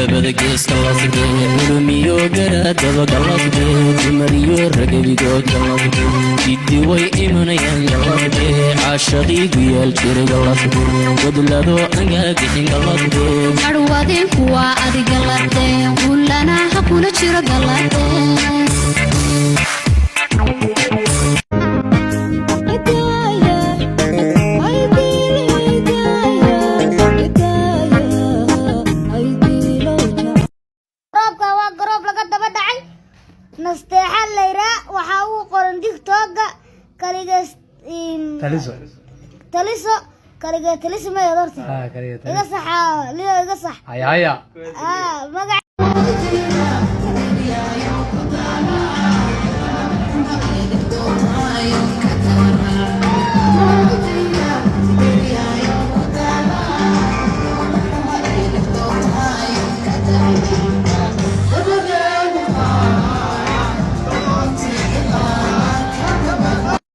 Labada gees galladhe, culumiyo garaadaba galladhe, dumariyo ragabigood galladhe, jiddi way imanayaan galladhe, caashaqiigu yaal jira galladhe, godlado angaagixin galladhe. Garwadinku waa adiga ladhe, guulana ha kula jiro galladhe. Garoobka waa garoob laga daba dhacay. Nasteexa layraa waxaa ugu qoran TikToka kaligees. Taliso. Taliso, kaligee taliso ma horta. Ah, kaliya. Iga taliso. Saxa, Leo, iga sax. Haya, haya. Ah.